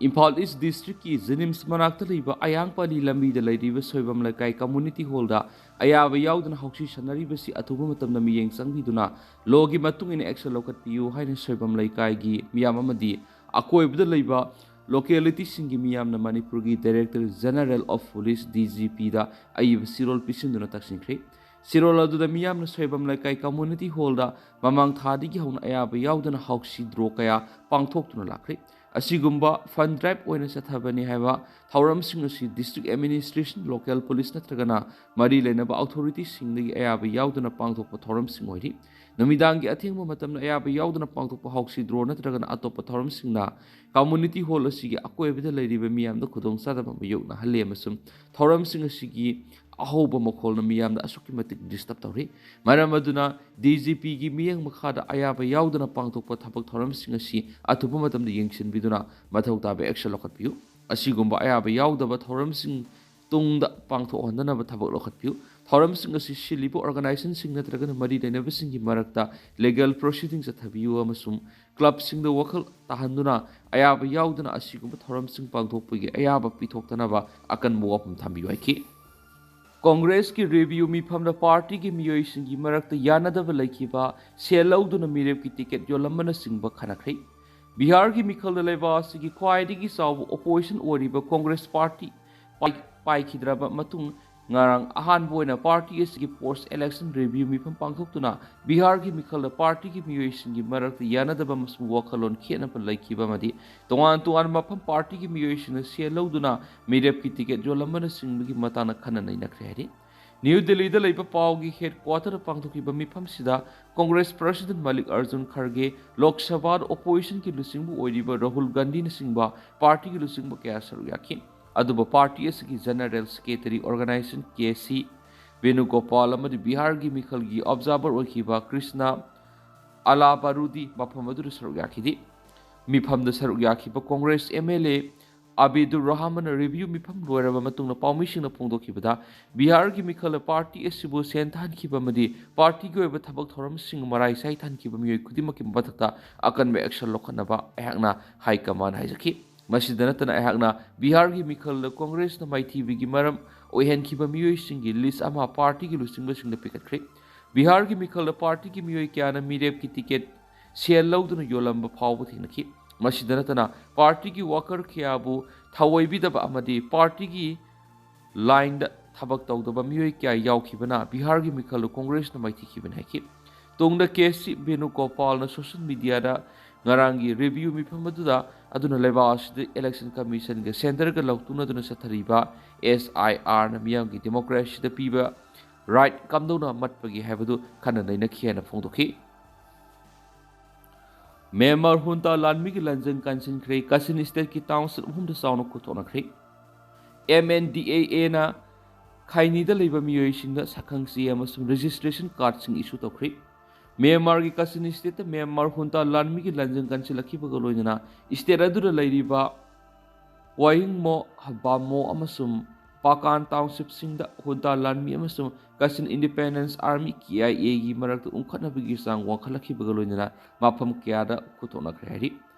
ꯏꯝꯐꯥꯜ ꯏꯁ ꯗꯤꯁꯇ꯭ꯔꯤꯛꯀꯤ ꯖꯦꯅꯤꯝꯁ ꯃꯅꯥꯛꯇ ꯂꯩꯕ ꯑꯌꯥꯡꯄꯥꯂꯤ ꯂꯝꯕꯤꯗ ꯂꯩꯔꯤꯕ ꯁꯣꯏꯕꯝ ꯂꯩꯀꯥꯏ ꯀꯝꯃ꯭ꯌꯨꯅꯤꯇꯤ ꯍꯣꯜꯗ ꯑꯌꯥꯕ ꯌꯥꯎꯗꯅ ꯍꯥꯎꯁꯤ ꯁꯥꯟꯅꯔꯤꯕꯁꯤ ꯑꯊꯨꯕ ꯃꯇꯝꯗ ꯃꯤꯠꯌꯦꯡ ꯆꯪꯕꯤꯗꯨꯅ ꯂꯣꯒꯤ ꯃꯇꯨꯡ ꯏꯟꯅ ꯑꯦꯛꯁꯟ ꯂꯧꯈꯠꯄꯤꯌꯨ ꯍꯥꯏꯅ ꯁꯣꯏꯕꯝ ꯂꯩꯀꯥꯏꯒꯤ ꯃꯤꯌꯥꯝ ꯑꯃꯗꯤ ꯑꯀꯣꯏꯕꯗ ꯂꯩꯕ ꯂꯣꯀꯦꯂꯤꯇꯤꯁꯤꯡꯒꯤ ꯃꯤꯌꯥꯝꯅ ꯃꯅꯤꯄꯨꯔꯒꯤ director general of police, D G ꯄꯤꯗ ꯑꯏꯕ ꯆꯦꯔꯣꯜ ꯄꯤꯁꯤꯟꯗꯨꯅ ꯇꯛꯁꯤꯟꯈ꯭ꯔꯦ꯫ ꯆꯦꯔꯣꯜ ꯑꯗꯨꯗ ꯃꯤꯌꯥꯝꯅ ꯁꯣꯏꯕꯝ ꯂꯩꯀꯥꯏ ꯀꯝꯃ꯭ꯌꯨꯅꯤꯇꯤ ꯍꯣꯜꯗ ꯃꯃꯥꯡ ꯊꯥꯗꯒꯤ ꯍꯧꯅ ꯑꯌꯥꯕ ꯌꯥꯎꯗꯅ ꯍꯥꯎꯁꯤ ꯗ꯭ꯔꯣ ꯀꯌꯥ ꯄꯥꯡꯊꯣꯛꯇꯨꯅ ꯂꯥꯛꯈ꯭ꯔꯦ꯫ ꯑꯁꯤꯒꯨꯝꯕ ꯐꯟ ꯗ꯭ꯔꯥꯏꯚ ꯑꯣꯏꯅ ꯆꯠꯊꯕꯅꯤ ꯍꯥꯏꯕ ꯊꯧꯔꯝꯁꯤꯡ ꯑꯁꯤ ꯗꯤꯁꯇ꯭ꯔꯤꯛ ꯑꯦꯗꯃꯤꯅꯤꯁꯇ꯭ꯔꯦꯁꯟ, ꯂꯣꯀꯦꯜ ꯄꯨꯂꯤꯁ ꯅꯠꯇ꯭ꯔꯒꯅ ꯃꯔꯤ ꯂꯩꯅꯕ ꯑꯣꯊꯣꯔꯤꯇꯤꯁꯤꯡꯗꯒꯤ ꯑꯌꯥꯕ ꯌꯥꯎꯗꯅ ꯄꯥꯡꯊꯣꯛꯄ ꯊꯧꯔꯝꯁꯤꯡ ꯑꯣꯏꯔꯤ꯫ ꯅꯨꯃꯤꯗꯥꯡꯒꯤ ꯑꯊꯦꯡꯕ ꯃꯇꯝꯗ ꯑꯌꯥꯕ ꯌꯥꯎꯗꯅ ꯄꯥꯡꯊꯣꯛꯄ ꯍꯥꯎꯁꯤ ꯗ꯭ꯔꯣ ꯅꯠꯇ꯭ꯔꯒꯅ ꯑꯇꯣꯞꯄ ꯊꯧꯔꯝꯁꯤꯡꯅ ꯀꯝꯃ꯭ꯌꯨꯅꯤꯇꯤ ꯍꯣꯜ ꯑꯁꯤꯒꯤ ꯑꯀꯣꯏꯕꯗ ꯂꯩꯔꯤꯕ ꯃꯤꯌꯥꯝꯗ ꯈꯨꯗꯣꯡꯆꯥꯗꯕ ꯃꯥꯌꯣꯛꯅꯍꯜꯂꯦ ꯑꯃꯁꯨꯡ ꯊꯧꯔꯝꯁꯤꯡ ꯑꯁꯤꯒꯤ ꯑꯍꯧꯕ ꯃꯈꯣꯜꯅ ꯃꯤꯌꯥꯝꯗ ꯑꯁꯨꯛꯀꯤ ꯃꯇꯤꯛ ꯗꯤꯁꯇꯔꯕ ꯇꯧꯔꯤ꯫ ꯃꯔꯝ ꯑꯗꯨꯅ ꯗꯤ ꯖꯤ ꯄꯤꯒꯤ ꯃꯤꯠꯌꯦꯡ ꯃꯈꯥꯗ ꯑꯌꯥꯕ ꯌꯥꯎꯗꯅ ꯄꯥꯡꯊꯣꯛꯄ ꯊꯕꯛ ꯊꯧꯔꯝꯁꯤꯡ ꯑꯁꯤ ꯑꯊꯨꯕ ꯃꯇꯝꯗ ꯌꯦꯡꯁꯤꯟꯕꯤꯗꯨꯅ ꯃꯊꯧ ꯇꯥꯕ ꯑꯦꯛꯁꯟ ꯂꯧꯈꯠꯄꯤꯌꯨ꯫ ꯑꯁꯤꯒꯨꯝꯕ ꯑꯌꯥꯕ ꯌꯥꯎꯗꯕ ꯊꯧꯔꯝꯁꯤꯡ ꯇꯨꯡꯗ ꯄꯥꯡꯊꯣꯛꯍꯟꯗꯅꯕ ꯊꯕꯛ ꯂꯧꯈꯠꯄꯤꯌꯨ꯫ ꯊꯧꯔꯝꯁꯤꯡ ꯑꯁꯤ ꯁꯤꯜꯂꯤꯕ ꯑꯣꯔꯒꯅꯥꯏꯖꯦꯁꯟꯁꯤꯡ ꯅꯠꯇ꯭ꯔꯒꯅ ꯃꯔꯤ ꯂꯩꯅꯕꯁꯤꯡꯒꯤ ꯃꯔꯛꯇ ꯂꯤꯒꯦꯜ ꯄ꯭ꯔꯣꯁꯤꯗꯤꯡ ꯆꯠꯊꯕꯤꯌꯨ ꯑꯃꯁꯨꯡ ꯀ꯭ꯂꯕꯁꯤꯡꯗ ꯋꯥꯈꯜ ꯇꯥꯍꯟꯗꯨꯅ ꯑꯌꯥꯕ ꯌꯥꯎꯗꯅ ꯑꯁꯤꯒꯨꯝꯕ ꯊꯧꯔꯝꯁꯤꯡ ꯄꯥꯡꯊꯣꯛꯄꯒꯤ ꯑꯌꯥꯕ ꯄꯤꯊꯣꯛꯇꯅꯕ ꯑꯀꯟꯕ ꯋꯥꯐꯝ ꯊꯝꯕꯤꯌꯨ ꯍꯥꯏꯈꯤ꯫ ꯀꯣꯡꯒ꯭ꯔꯦꯁꯀꯤ ꯔꯤꯚꯤꯌꯨ ꯃꯤꯐꯝꯗ ꯄꯥꯔꯇꯤꯒꯤ ꯃꯤꯑꯣꯏꯁꯤꯡꯒꯤ ꯃꯔꯛꯇ ꯌꯥꯅꯗꯕ ꯂꯩꯈꯤꯕ, ꯁꯦꯜ ꯂꯧꯗꯨꯅ ꯃꯤꯔꯦꯞꯀꯤ ꯇꯤꯀꯦꯠ ꯌꯣꯜꯂꯝꯕꯅꯆꯤꯡꯕ ꯈꯟꯅꯈ꯭ꯔꯦ꯫ ꯕꯤꯍꯥꯔꯒꯤ ꯃꯤꯈꯜꯗ ꯂꯩꯕꯥꯛ ꯑꯁꯤꯒꯤ ꯈ꯭ꯋꯥꯏꯗꯒꯤ ꯆꯥꯎꯕ ꯑꯣꯄꯣꯖꯤꯁꯟ ꯑꯣꯏꯔꯤꯕ ꯀꯣꯡꯒ꯭ꯔꯦꯁ ꯄꯥꯔꯇꯤ ꯄꯥꯏ-, ꯄꯥꯏꯈꯤꯗ꯭ꯔꯕ ꯃꯇꯨꯡ, ꯉꯔꯥꯡ ꯑꯍꯥꯟꯕ ꯑꯣꯏꯅ ꯄꯥꯔꯇꯤ ꯑꯁꯤꯒꯤ ꯄꯣꯁ ꯏꯂꯦꯛꯁꯟ ꯔꯤꯚꯤꯌꯨ ꯃꯤꯐꯝ ꯄꯥꯡꯊꯣꯛꯇꯨꯅ ꯕꯤꯍꯥꯔꯒꯤ ꯃꯤꯈꯜꯗ ꯄꯥꯔꯇꯤꯒꯤ ꯃꯤꯑꯣꯏꯁꯤꯡꯒꯤ ꯃꯔꯛꯇ ꯌꯥꯅꯗꯕ ꯑꯃꯁꯨꯡ ꯋꯥꯈꯜꯂꯣꯟ ꯈꯦꯠꯅꯕ ꯂꯩꯈꯤꯕ ꯑꯃꯗꯤ ꯇꯣꯉꯥꯟ ꯇꯣꯉꯥꯟꯕ ꯃꯐꯝ ꯄꯥꯔꯇꯤꯒꯤ ꯃꯤꯑꯣꯏꯁꯤꯡꯅ ꯁꯦꯜ ꯂꯧꯗꯨꯅ ꯃꯤꯔꯦꯞꯀꯤ ꯇꯤꯀꯦꯠ ꯌꯣꯜꯂꯝꯕꯅꯆꯤꯡꯕꯒꯤ ꯃꯇꯥꯡꯗ ꯈꯟꯅ ꯅꯩꯅꯈ꯭ꯔꯦ ꯍꯥꯏꯔꯤ꯫ ꯅ꯭ꯌꯨ ꯗꯤꯜꯂꯤꯗ ꯂꯩꯕ ꯄꯥꯎꯒꯤ ꯍꯦꯗ ꯀ꯭ꯋꯥꯇꯔꯗ ꯄꯥꯡꯊꯣꯛꯈꯤꯕ ꯃꯤꯐꯝꯁꯤꯗ ꯀꯣꯡꯒ꯭ꯔꯦꯁ ꯄ꯭ꯔꯁꯤꯗꯦꯟꯠ ꯃꯜꯂꯤꯛ ꯑꯔꯖꯨꯟ ꯈꯔꯒꯦ, ꯂꯣꯛ ꯁꯚꯥꯗ ꯑꯣꯄꯣꯖꯤꯁꯟꯒꯤ ꯂꯨꯆꯤꯡꯕ ꯑꯣꯏꯔꯤꯕ ꯔꯥꯍꯨꯜ ꯒꯥꯟꯙꯤꯅꯆꯤꯡꯕ ꯄꯥꯔꯇꯤꯒꯤ ꯂꯨꯆꯤꯡꯕ ꯀꯌꯥ ꯁꯔꯨꯛ ꯌꯥꯈꯤ꯫ ꯑꯗꯨꯕꯨ ꯄꯥꯔꯇꯤ ꯑꯁꯤꯒꯤ general secretary organisation K C ꯚꯦꯅꯨꯒꯣꯄꯥꯜ ꯑꯃꯗꯤ ꯕꯤꯍꯥꯔꯒꯤ ꯃꯤꯈꯜꯒꯤ ꯑꯣꯕꯖꯥꯔꯚꯔ ꯑꯣꯏꯈꯤꯕ ꯀ꯭ꯔꯤꯁꯅ ꯑꯂꯥꯕꯥꯔꯨꯗꯤ ꯃꯐꯝ ꯑꯗꯨꯗ ꯁꯔꯨꯛ ꯌꯥꯈꯤꯗꯦ꯫ ꯃꯤꯐꯝꯗ ꯁꯔꯨꯛ ꯌꯥꯈꯤꯕ Congress M L A Abidur ꯔꯍꯃꯟꯅ ꯔꯤꯚꯤꯌꯨ ꯃꯤꯐꯝ ꯂꯣꯏꯔꯕ ꯃꯇꯨꯡꯗ ꯄꯥꯎꯃꯤꯁꯤꯡꯅ ꯐꯣꯡꯗꯣꯛꯈꯤꯕꯗ, ꯕꯤꯍꯥꯔꯒꯤ ꯃꯤꯈꯜꯗ ꯄꯥꯔꯇꯤ ꯑꯁꯤꯕꯨ ꯁꯦꯟ ꯊꯥꯍꯟꯈꯤꯕ ꯑꯃꯗꯤ ꯄꯥꯔꯇꯤꯒꯤ ꯑꯣꯏꯕ ꯊꯕꯛ ꯊꯧꯔꯝꯁꯤꯡ ꯃꯔꯥꯏ ꯆꯥꯏ ꯊꯥꯍꯟꯈꯤꯕ ꯃꯤꯑꯣꯏ ꯈꯨꯗꯤꯡꯃꯛꯀꯤ ꯃꯊꯛꯇ ꯑꯀꯟꯕ ꯑꯦꯛꯁꯟ ꯂꯧꯈꯠꯅꯕ ꯑꯩꯍꯥꯛꯅ ꯍꯥꯏ ꯀꯃꯥꯟ ꯍꯥꯏꯖꯈꯤ꯫ ꯃꯁꯤꯗ ꯅꯠꯇꯅ ꯑꯩꯍꯥꯛꯅ ꯕꯤꯍꯥꯔꯒꯤ ꯃꯤꯈꯜꯗ ꯀꯣꯡꯒ꯭ꯔꯦꯁꯅ ꯃꯥꯏꯊꯤꯕꯒꯤ ꯃꯔꯝ ꯑꯣꯏꯍꯟꯈꯤꯕ ꯃꯤꯑꯣꯏꯁꯤꯡꯒꯤ ꯂꯤꯁ ꯑꯃ ꯄꯥꯔꯇꯤꯒꯤ ꯂꯨꯆꯤꯡꯕꯁꯤꯡꯗ ꯄꯤꯈꯠꯈ꯭ꯔꯦ꯫ ꯕꯤꯍꯥꯔꯒꯤ ꯃꯤꯈꯜꯗ ꯄꯥꯔꯇꯤꯒꯤ ꯃꯤꯑꯣꯏ ꯀꯌꯥꯅ ꯃꯤꯔꯦꯞꯀꯤ ꯇꯤꯀꯦꯠ ꯁꯦꯜ ꯂꯧꯗꯨꯅ ꯌꯣꯜꯂꯝꯕ ꯐꯥꯎꯕ ꯊꯦꯡꯅꯈꯤ꯫ ꯃꯁꯤꯗ ꯅꯠꯇꯅ ꯄꯥꯔꯇꯤꯒꯤ ꯋꯥꯀꯔ ꯀꯌꯥꯕꯨ ꯊꯑꯣꯏꯕꯤꯗꯕ ꯑꯃꯗꯤ ꯄꯥꯔꯇꯤꯒꯤ ꯂꯥꯏꯟꯗ ꯊꯕꯛ ꯇꯧꯗꯕ ꯃꯤꯑꯣꯏ ꯀꯌꯥ ꯌꯥꯎꯈꯤꯕꯅ ꯕꯤꯍꯥꯔꯒꯤ ꯃꯤꯈꯜꯗ ꯀꯣꯡꯒ꯭ꯔꯦꯁꯅ ꯃꯥꯏꯊꯤꯈꯤꯕꯅꯤ ꯍꯥꯏꯈꯤ꯫ ꯇꯨꯡꯗ ꯀꯦ ꯁꯤ ꯚꯦꯅꯨꯒꯣꯄꯥꯜꯅ ꯁꯣꯁꯤꯌꯦꯜ ꯃꯤꯗꯤꯌꯥꯗ ꯉꯔꯥꯡꯒꯤ ꯔꯤꯚꯤꯌꯨ ꯃꯤꯐꯝ ꯑꯗꯨꯗ ꯑꯗꯨꯅ ꯂꯩꯕꯥꯛ ꯑꯁꯤꯗ ꯏꯂꯦꯛꯁꯟ ꯀꯃꯤꯁꯟꯒ ꯁꯦꯟꯇꯔꯒ ꯂꯧꯇꯨꯅꯗꯨꯅ ꯆꯠꯊꯔꯤꯕ ꯑꯦꯁ ꯑꯥꯏ ꯑꯥꯔꯅ ꯃꯤꯌꯥꯝꯒꯤ ꯗꯦꯃꯣꯀ꯭ꯔꯦꯁꯤꯗ ꯄꯤꯕ ꯔꯥꯏꯠ ꯀꯝꯗꯧꯅ ꯃꯠꯄꯒꯦ ꯍꯥꯏꯕꯗꯨ ꯈꯟꯅ ꯅꯩꯅꯈꯤ ꯍꯥꯏꯅ ꯐꯣꯡꯗꯣꯛꯈꯤ꯫ ꯃ꯭ꯌꯥꯟꯃꯥꯔ ꯍꯨꯟꯇꯥ ꯂꯥꯟꯃꯤꯒꯤ ꯂꯥꯟꯖꯪ ꯀꯟꯁꯤꯟꯈ꯭ꯔꯦ꯫ ꯀꯥꯆꯤꯟ ꯁ꯭ꯇꯦꯠꯀꯤ ꯇꯥꯎꯟꯁꯤꯞ ꯑꯍꯨꯝꯗ ꯆꯥꯎꯅ ꯈꯨꯠꯊꯣꯛꯅꯈ꯭ꯔꯦ꯫ ꯑꯦꯝ ꯑꯦꯟ ꯗꯤ ꯑꯦ ꯑꯦꯅ ꯈꯥꯏꯅꯤꯗ ꯂꯩꯕ ꯃꯤꯑꯣꯏꯁꯤꯡꯗ ꯁꯛꯈꯪꯆꯦ ꯑꯃꯁꯨꯡ ꯔꯦꯖꯤꯁꯇ꯭ꯔꯦꯁꯟ ꯀꯥꯔꯗꯁꯤꯡ ꯏꯁꯨ ꯇꯧꯈ꯭ꯔꯦ꯫ ꯃ꯭ꯌꯥꯟꯃꯥꯔꯒꯤ ꯀꯥꯆꯤꯟ ꯁ꯭ꯇꯦꯠꯇ ꯃ꯭ꯌꯥꯟꯃꯥꯔ ꯍꯨꯟꯇꯥ ꯂꯥꯟꯃꯤꯒꯤ ꯂꯥꯟꯖꯪ ꯀꯟꯁꯤꯜꯂꯛꯈꯤꯕꯒ ꯂꯣꯏꯅꯅ ꯁ꯭ꯇꯦꯠ ꯑꯗꯨꯗ ꯂꯩꯔꯤꯕ ꯋꯥꯌꯤꯡꯃꯣ, ꯕꯥꯃꯣ ꯑꯃꯁꯨꯡ ꯄꯥꯀꯥꯟ ꯇꯥꯎꯟꯁꯤꯞꯁꯤꯡꯗ ꯍꯨꯟꯇꯥ ꯂꯥꯟꯃꯤ ꯑꯃꯁꯨꯡ ꯀꯥꯆꯤꯟ ꯏꯟꯗꯤꯄꯦꯟꯗꯦꯟꯁ ꯑꯥꯔꯃꯤ, ꯀꯦ ꯑꯥꯏ ꯑꯦꯒꯤ ꯃꯔꯛꯇ ꯎꯪꯈꯠꯅꯕꯒꯤ ꯆꯥꯡ ꯋꯥꯡꯈꯠꯂꯛꯈꯤꯕꯒ ꯂꯣꯏꯅꯅ ꯃꯐꯝ ꯀꯌꯥꯗ ꯈꯨꯠꯊꯣꯛꯅꯈ꯭ꯔꯦ ꯍꯥꯏꯔꯤ꯫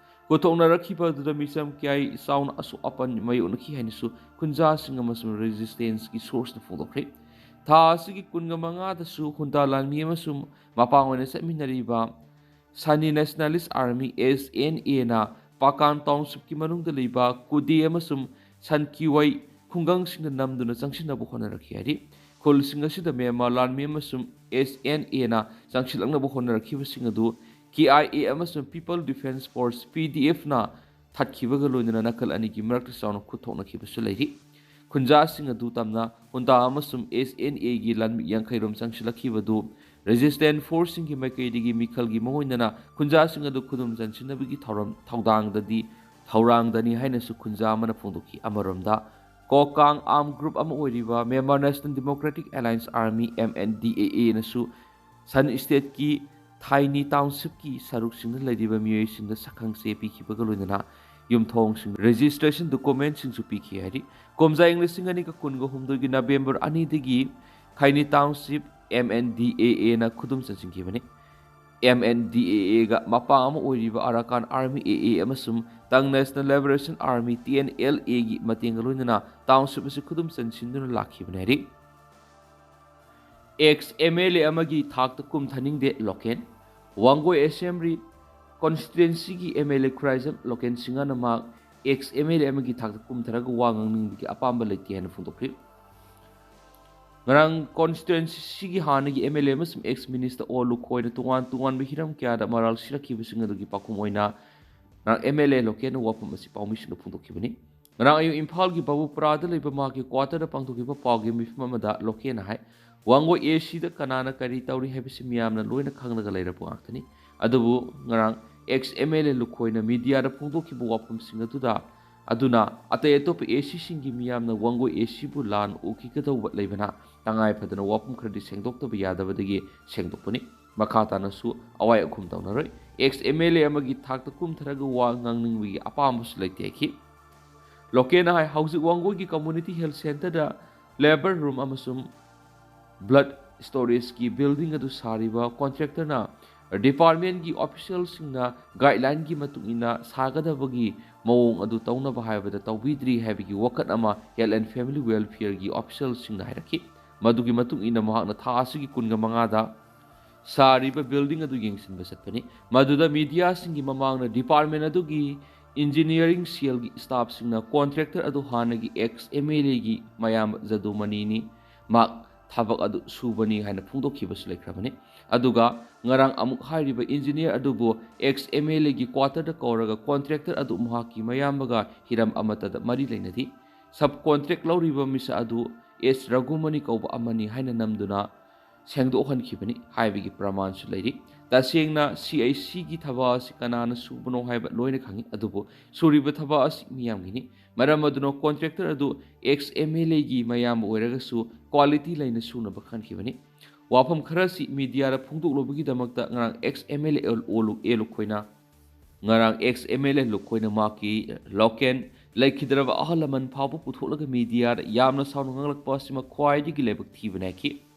ꯈꯨꯠꯊꯣꯛꯅꯔꯛꯈꯤꯕ ꯑꯗꯨꯗ ꯃꯤꯆꯝ ꯀꯌꯥ ꯆꯥꯎꯅ ꯑꯁꯣꯛ ꯑꯄꯟ ꯃꯥꯌꯣꯛꯅꯈꯤ ꯍꯥꯏꯅꯁꯨ ꯈꯨꯟꯖꯥꯁꯤꯡ ꯑꯃꯁꯨꯡ ꯔꯦꯖꯤꯁꯇꯦꯟꯁꯀꯤ ꯁꯣꯔꯁꯅ ꯐꯣꯡꯗꯣꯛꯈ꯭ꯔꯦ꯫ ꯊꯥ ꯑꯁꯤꯒꯤ ꯀꯨꯟꯒ ꯃꯉꯥꯗꯁꯨ ꯍꯨꯟꯇꯥ ꯂꯥꯟꯃꯤ ꯑꯃꯁꯨꯡ ꯃꯄꯥꯡ ꯑꯣꯏꯅ ꯆꯠꯃꯤꯟꯅꯔꯤꯕ ꯁꯥꯅꯤ ꯅꯦꯁꯅꯦꯂꯤꯁ ꯑꯥꯔꯃꯤ, ꯑꯦꯁ ꯑꯦꯟ ꯑꯦꯅ ꯄꯥꯀꯥꯟ ꯇꯥꯎꯟꯁꯤꯞꯀꯤ ꯃꯅꯨꯡꯗ ꯂꯩꯕ ꯀꯨꯗꯦ ꯑꯃꯁꯨꯡ ꯁꯟꯀꯤꯋꯥꯏ ꯈꯨꯡꯒꯪꯁꯤꯡꯗ ꯅꯝꯗꯨꯅ ꯆꯪꯁꯤꯟꯅꯕ ꯍꯣꯠꯅꯔꯛꯈꯤ ꯍꯥꯏꯔꯤ꯫ ꯈꯨꯜꯁꯤꯡ ꯑꯁꯤꯗ ꯃ꯭ꯌꯥꯟꯃꯥꯔ ꯂꯥꯟꯃꯤ ꯑꯃꯁꯨꯡ ꯑꯦꯁ ꯑꯦꯟ ꯑꯦꯅ ꯆꯪꯁꯤꯜꯂꯛꯅꯕ ꯍꯣꯠꯅꯔꯛꯈꯤꯕꯁꯤꯡ ꯑꯗꯨ ꯀꯦ ꯑꯥꯏ ꯑꯦ ꯑꯃꯁꯨꯡ ꯄꯤꯄꯜ ꯗꯤꯐꯦꯟꯁ ꯐꯣꯔꯁ, ꯄꯤ ꯗꯤ ꯑꯦꯐꯅ ꯊꯠꯈꯤꯕꯒ ꯂꯣꯏꯅꯅ ꯅꯥꯀꯜ ꯑꯅꯤꯒꯤ ꯃꯔꯛꯇ ꯆꯥꯎꯅ ꯈꯨꯠꯊꯣꯛꯅꯈꯤꯕꯁꯨ ꯂꯩꯔꯤ꯫ ꯈꯨꯟꯖꯥꯁꯤꯡ ꯑꯗꯨ ꯇꯝꯅ ꯍꯨꯟꯇꯥ ꯑꯃꯁꯨꯡ ꯑꯦꯁ ꯑꯦꯟ ꯑꯦꯒꯤ ꯂꯥꯟꯃꯤ ꯌꯥꯡꯈꯩꯔꯣꯝ ꯆꯪꯁꯤꯜꯂꯛꯈꯤꯕꯗꯨ ꯔꯦꯖꯤꯁꯇꯦꯟ ꯐꯣꯔꯁꯁꯤꯡꯒꯤ ꯃꯥꯏꯀꯩꯗꯒꯤ ꯃꯤꯈꯜꯒꯤ ꯃꯑꯣꯡ ꯑꯣꯏꯅ ꯈꯨꯟꯖꯥꯁꯤꯡ ꯑꯗꯨ ꯈꯨꯗꯨꯝ ꯆꯟꯁꯤꯟꯅꯕꯒꯤ ꯊꯧꯔꯝ ꯊꯧꯗꯥꯡꯗꯗꯤ ꯊꯧꯔꯥꯡꯗꯅꯤ ꯍꯥꯏꯅꯁꯨ ꯈꯨꯟꯖꯥ ꯑꯃꯅ ꯐꯣꯡꯗꯣꯛꯈꯤ꯫ ꯑꯃꯔꯣꯝꯗ ꯀꯣꯀꯥꯡ ꯑꯥꯔꯝ ꯒ꯭ꯔꯨꯞ ꯑꯃ ꯑꯣꯏꯔꯤꯕ Myanmar national democratic alliance army, M N D A ꯑꯦꯅꯁꯨ ꯁꯟ ꯁ꯭ꯇꯦꯠꯀꯤ ꯊꯥꯏꯅꯤ ꯇꯥꯎꯟꯁꯤꯞꯀꯤ ꯁꯔꯨꯛꯁꯤꯡꯗ ꯂꯩꯔꯤꯕ ꯃꯤꯑꯣꯏꯁꯤꯡꯗ ꯁꯛꯈꯪꯆꯦ ꯄꯤꯈꯤꯕꯒ ꯂꯣꯏꯅꯅ ꯌꯨꯝꯊꯣꯡꯁꯤꯡ ꯔꯦꯖꯤꯁꯇ꯭ꯔꯦꯁꯟ ꯗꯣꯀꯨꯃꯦꯟꯠꯁꯤꯡꯁꯨ ꯄꯤꯈꯤ ꯍꯥꯏꯔꯤ꯫ ꯀꯨꯝꯖꯥ ꯏꯪ ꯂꯤꯁꯤꯡ ꯑꯅꯤꯒ ꯀꯨꯟꯒ ꯍꯨꯝꯗꯣꯏꯒꯤ ꯅꯕꯦꯝꯕꯔ ꯑꯅꯤꯗꯒꯤ ꯈꯥꯏꯅꯤ ꯇꯥꯎꯟꯁꯤꯞ ꯑꯦꯝ ꯑꯦꯟ ꯗꯤ ꯑꯦ ꯑꯦꯅ ꯈꯨꯗꯨꯝ ꯆꯟꯁꯤꯟꯈꯤꯕꯅꯤ꯫ ꯑꯦꯝ ꯑꯦꯟ ꯗꯤ ꯑꯦ ꯑꯦꯒ ꯃꯄꯥ ꯑꯃ ꯑꯣꯏꯔꯤꯕ ꯑꯔꯥꯀꯥꯟ ꯑꯥꯔꯃꯤ, ꯑꯦ ꯑꯦ, ꯑꯃꯁꯨꯡ ꯇꯪ national liberation army, T N L ꯑꯦꯒꯤ ꯃꯇꯦꯡꯒ ꯂꯣꯏꯅꯅ ꯇꯥꯎꯟꯁꯤꯞ ꯑꯁꯤ ꯈꯨꯗꯨꯝ ꯆꯟꯁꯤꯟꯗꯨꯅ ꯂꯥꯛꯈꯤꯕꯅꯤ ꯍꯥꯏꯔꯤ꯫ ꯑꯦꯛꯁ ꯑꯦꯝ ꯑꯦꯜ ꯑꯦ ꯑꯃꯒꯤ ꯊꯥꯛꯇ ꯀꯨꯝꯊꯅꯤꯡꯗꯦ ꯂꯣꯀꯦꯟ꯫ ꯋꯥꯡꯒꯣꯏ ꯑꯦꯁꯦꯝꯕ꯭ꯂꯤ ꯀꯣꯟꯁꯇꯤꯇ꯭ꯋꯦꯟꯁꯤꯒꯤ M L A Khuraijam Loken ꯁꯤꯡꯍꯅ ꯃꯍꯥꯛ ꯑꯦꯛꯁ ꯑꯦꯝ ꯑꯦꯜ ꯑꯦ ꯑꯃꯒꯤ ꯊꯥꯛꯇ ꯀꯨꯝꯊꯔꯒ ꯋꯥ ꯉꯥꯡꯅꯤꯡꯕꯒꯤ ꯑꯄꯥꯝꯕ ꯂꯩꯇꯦ ꯍꯥꯏꯅ ꯐꯣꯡꯗꯣꯛꯈꯤ꯫ ꯉꯔꯥꯡ ꯀꯣꯟꯁꯇꯤꯇ꯭ꯋꯦꯟꯁꯤꯒꯤ ꯍꯥꯟꯅꯒꯤ ꯑꯦꯝ ꯑꯦꯜ ꯑꯦ ꯑꯃꯁꯨꯡ ꯑꯦꯛꯁ ꯃꯤꯅꯤꯁꯇꯔ ꯑꯣ ꯂꯨꯈꯣꯏꯅ ꯇꯣꯉꯥꯟ ꯇꯣꯉꯥꯟꯕ ꯍꯤꯔꯝ ꯀꯌꯥꯗ ꯃꯔꯥꯜ ꯁꯤꯔꯛꯈꯤꯕꯁꯤꯡ ꯑꯗꯨꯒꯤ ꯄꯥꯎꯈꯨꯝ ꯑꯣꯏꯅ ꯉꯔꯥꯡ ꯑꯦꯝ ꯑꯦꯜ ꯑꯦ ꯂꯣꯀꯦꯟꯅ ꯋꯥꯐꯝ ꯑꯁꯤ ꯄꯥꯎꯃꯤꯁꯤꯡꯗ ꯐꯣꯡꯗꯣꯛꯈꯤꯕꯅꯤ꯫ ꯉꯔꯥꯡ ꯑꯌꯨꯛ ꯏꯝꯐꯥꯜꯒꯤ ꯕꯥꯕꯨꯄꯨꯔꯥꯗ ꯂꯩꯕ ꯃꯍꯥꯛꯀꯤ ꯀ꯭ꯋꯥꯇꯔꯗ ꯄꯥꯡꯊꯣꯛꯈꯤꯕ ꯄꯥꯎꯒꯤ ꯃꯤꯐꯝ ꯑꯃꯗ ꯂꯣꯀꯦꯟꯅ ꯍꯥꯏ, ꯋꯥꯡꯒꯣꯏ ꯑꯦ ꯁꯤꯗ ꯀꯅꯥꯅ ꯀꯔꯤ ꯇꯧꯔꯤ ꯍꯥꯏꯕꯁꯤ ꯃꯤꯌꯥꯝꯅ ꯂꯣꯏꯅ ꯈꯪꯂꯒ ꯂꯩꯔꯕ ꯉꯥꯛꯇꯅꯤ꯫ ꯑꯗꯨꯕꯨ ꯉꯔꯥꯡ ꯑꯦꯛꯁ ꯑꯦꯝ ꯑꯦꯜ ꯑꯦ ꯂꯨꯈꯣꯏꯅ ꯃꯤꯗꯤꯌꯥꯗ ꯐꯣꯡꯗꯣꯛꯈꯤꯕ ꯋꯥꯐꯝꯁꯤꯡ ꯑꯗꯨꯗ, ꯑꯗꯨꯅ ꯑꯇꯩ ꯑꯇꯣꯞꯄ ꯑꯦ ꯁꯤꯁꯤꯡꯒꯤ ꯃꯤꯌꯥꯝꯅ ꯋꯥꯡꯒꯣꯏ ꯑꯦ ꯁꯤꯕꯨ ꯂꯥꯟ ꯎꯈꯤꯒꯗꯧꯕ ꯂꯩꯕꯅ ꯇꯉꯥꯏ ꯐꯗꯅ ꯋꯥꯐꯝ ꯈꯔꯗꯤ ꯁꯦꯡꯗꯣꯛꯇꯕ ꯌꯥꯗꯕꯗꯒꯤ ꯁꯦꯡꯗꯣꯛꯄꯅꯤ꯫ ꯃꯈꯥ ꯇꯥꯅꯁꯨ ꯑꯋꯥꯏ ꯑꯈꯨꯝ ꯇꯧꯅꯔꯣꯏ꯫ ꯑꯦꯛꯁ ꯑꯦꯝ ꯑꯦꯜ ꯑꯦ ꯑꯃꯒꯤ ꯊꯥꯛꯇ ꯀꯨꯝꯊꯔꯒ ꯋꯥ ꯉꯥꯡꯅꯤꯡꯕꯒꯤ ꯑꯄꯥꯝꯕꯁꯨ ꯂꯩꯇꯦ ꯍꯥꯏꯈꯤ꯫ ꯂꯣꯀꯦꯜꯅ ꯍꯥꯏ, ꯍꯧꯖꯤꯛ ꯋꯥꯡꯒꯣꯏꯒꯤ ꯀꯝꯃ꯭ꯌꯨꯅꯤꯇꯤ ꯍꯦꯜꯊ ꯁꯦꯟꯇꯔꯗ ꯂꯦꯕꯔ ꯔꯨꯝ ꯑꯃꯁꯨꯡ ꯕ꯭ꯂꯗ ꯁ꯭ꯇꯣꯔꯦꯖꯀꯤ ꯕꯤꯜꯗꯤꯡ ꯑꯗꯨ ꯁꯥꯔꯤꯕ ꯀꯣꯟꯇ꯭ꯔꯦꯛꯇꯔꯅ ꯗꯤꯄꯥꯔꯠꯃꯦꯟꯒꯤ ꯑꯣꯐꯤꯁꯤꯌꯦꯜꯁꯤꯡꯅ ꯒꯥꯏꯗꯂꯥꯏꯟꯒꯤ ꯃꯇꯨꯡ ꯏꯟꯅ ꯁꯥꯒꯗꯕꯒꯤ ꯃꯑꯣꯡ ꯑꯗꯨ ꯇꯧꯅꯕ ꯍꯥꯏꯕꯗ ꯇꯧꯕꯤꯗ꯭ꯔꯤ ꯍꯥꯏꯕꯒꯤ ꯋꯥꯀꯠ ꯑꯃ ꯍꯦꯜꯊ ꯑꯦꯟ ꯐꯦꯃꯤꯂꯤ ꯋꯦꯜꯐꯤꯌꯔꯒꯤ ꯑꯣꯐꯤꯁꯤꯌꯦꯜꯁꯤꯡꯅ ꯍꯥꯏꯔꯛꯈꯤ꯫ ꯃꯗꯨꯒꯤ ꯃꯇꯨꯡ ꯏꯟꯅ ꯃꯍꯥꯛꯅ ꯊꯥ ꯑꯁꯤꯒꯤ ꯀꯨꯟꯒ ꯃꯉꯥꯗ ꯁꯥꯔꯤꯕ ꯕꯤꯜꯗꯤꯡ ꯑꯗꯨ ꯌꯦꯡꯁꯤꯟꯕ ꯆꯠꯄꯅꯤ꯫ ꯃꯗꯨꯗ ꯃꯤꯗꯤꯌꯥꯁꯤꯡꯒꯤ ꯃꯃꯥꯡꯗ ꯗꯤꯄꯥꯔꯠꯃꯦꯟ ꯑꯗꯨꯒꯤ ꯏꯟꯖꯤꯅꯤꯌꯥꯔꯤꯡ ꯁꯦꯜꯒꯤ ꯁ꯭ꯇꯥꯐꯁꯤꯡꯅ ꯀꯣꯟꯇ꯭ꯔꯦꯛꯇꯔ ꯑꯗꯨ ꯍꯥꯟꯅꯒꯤ ꯑꯦꯛꯁ ꯑꯦꯝ ꯑꯦꯜ ꯑꯦꯒꯤ ꯃꯌꯥꯝꯕ ꯖꯗꯨꯃꯅꯤꯅꯤ, ꯃꯍꯥꯛ ꯊꯕꯛ ꯑꯗꯨ ꯁꯨꯕꯅꯤ ꯍꯥꯏꯅ ꯐꯣꯡꯗꯣꯛꯈꯤꯕꯁꯨ ꯂꯩꯈ꯭ꯔꯕꯅꯤ꯫ ꯑꯗꯨꯒ ꯉꯔꯥꯡ ꯑꯃꯨꯛ ꯍꯥꯏꯔꯤꯕ ꯏꯟꯖꯤꯅꯤꯌꯥꯔ ꯑꯗꯨꯕꯨ ꯑꯦꯛꯁ ꯑꯦꯝ ꯑꯦꯜ ꯑꯦꯒꯤ ꯀ꯭ꯋꯥꯇꯔꯗ ꯀꯧꯔꯒ ꯀꯣꯟꯇ꯭ꯔꯦꯛꯇꯔ ꯑꯗꯨ ꯃꯍꯥꯛꯀꯤ ꯃꯌꯥꯝꯕꯒ ꯍꯤꯔꯝ ꯑꯃꯠꯇꯗ ꯃꯔꯤ ꯂꯩꯅꯗꯦ, ꯁꯕ ꯀꯣꯟꯇ꯭ꯔꯦꯛ ꯂꯧꯔꯤꯕ ꯃꯤꯁꯛ ꯑꯗꯨ ꯑꯦꯁ ꯔꯘꯨꯃꯅꯤ ꯀꯧꯕ ꯑꯃꯅꯤ ꯍꯥꯏꯅ ꯅꯝꯗꯨꯅ ꯁꯦꯡꯗꯣꯛꯍꯟꯈꯤꯕꯅꯤ ꯍꯥꯏꯕꯒꯤ ꯄ꯭ꯔꯃꯥꯟꯁꯨ ꯂꯩꯔꯤ꯫ ꯇꯁꯦꯡꯅ ꯁꯤ ꯑꯥꯏ ꯁꯤꯒꯤ ꯊꯕꯛ ꯑꯁꯤ ꯀꯅꯥꯅ ꯁꯨꯕꯅꯣ ꯍꯥꯏꯕ ꯂꯣꯏꯅ ꯈꯪꯏ, ꯑꯗꯨꯕꯨ ꯁꯨꯔꯤꯕ ꯊꯕꯛ ꯑꯁꯤ ꯃꯤꯌꯥꯝꯒꯤꯅꯤ꯫ ꯃꯔꯝ ꯑꯗꯨꯅ ꯀꯣꯟꯇ꯭ꯔꯦꯛꯇꯔ ꯑꯗꯨ ꯑꯦꯛꯁ ꯑꯦꯝ ꯑꯦꯜ ꯑꯦꯒꯤ ꯃꯌꯥꯝꯕ ꯑꯣꯏꯔꯒꯁꯨ ꯀ꯭ꯋꯥꯂꯤꯇꯤ ꯂꯩꯅ ꯁꯨꯅꯕ ꯈꯟꯈꯤꯕꯅꯤ꯫ ꯋꯥꯐꯝ ꯈꯔꯁꯤ ꯃꯤꯗꯤꯌꯥꯗ ꯐꯣꯡꯗꯣꯛꯂꯨꯕꯒꯤꯗꯃꯛꯇ ꯉꯔꯥꯡ ꯑꯦꯛꯁ ꯑꯦꯝ ꯑꯦꯜ ꯑꯦ ꯑꯦ ꯂꯨꯈꯣꯏꯅ ꯉꯔꯥꯡ ꯑꯦꯛꯁ ꯑꯦꯝ ꯑꯦꯜ ꯑꯦ ꯂꯨꯈꯣꯏꯅ ꯃꯍꯥꯛꯀꯤ ꯂꯣꯀꯦꯜ ꯂꯩꯈꯤꯗ꯭ꯔꯕ ꯑꯍꯜ ꯂꯃꯟ ꯐꯥꯎꯕ ꯄꯨꯊꯣꯛꯂꯒ ꯃꯤꯗꯤꯌꯥꯗ ꯌꯥꯝꯅ ꯁꯥꯎꯅ ꯉꯥꯡꯂꯛꯄ ꯑꯁꯤꯃꯛ ꯈ꯭ꯋꯥꯏꯗꯒꯤ ꯂꯥꯏꯕꯛ ꯊꯤꯕꯅꯤ ꯍꯥꯏꯈꯤ꯫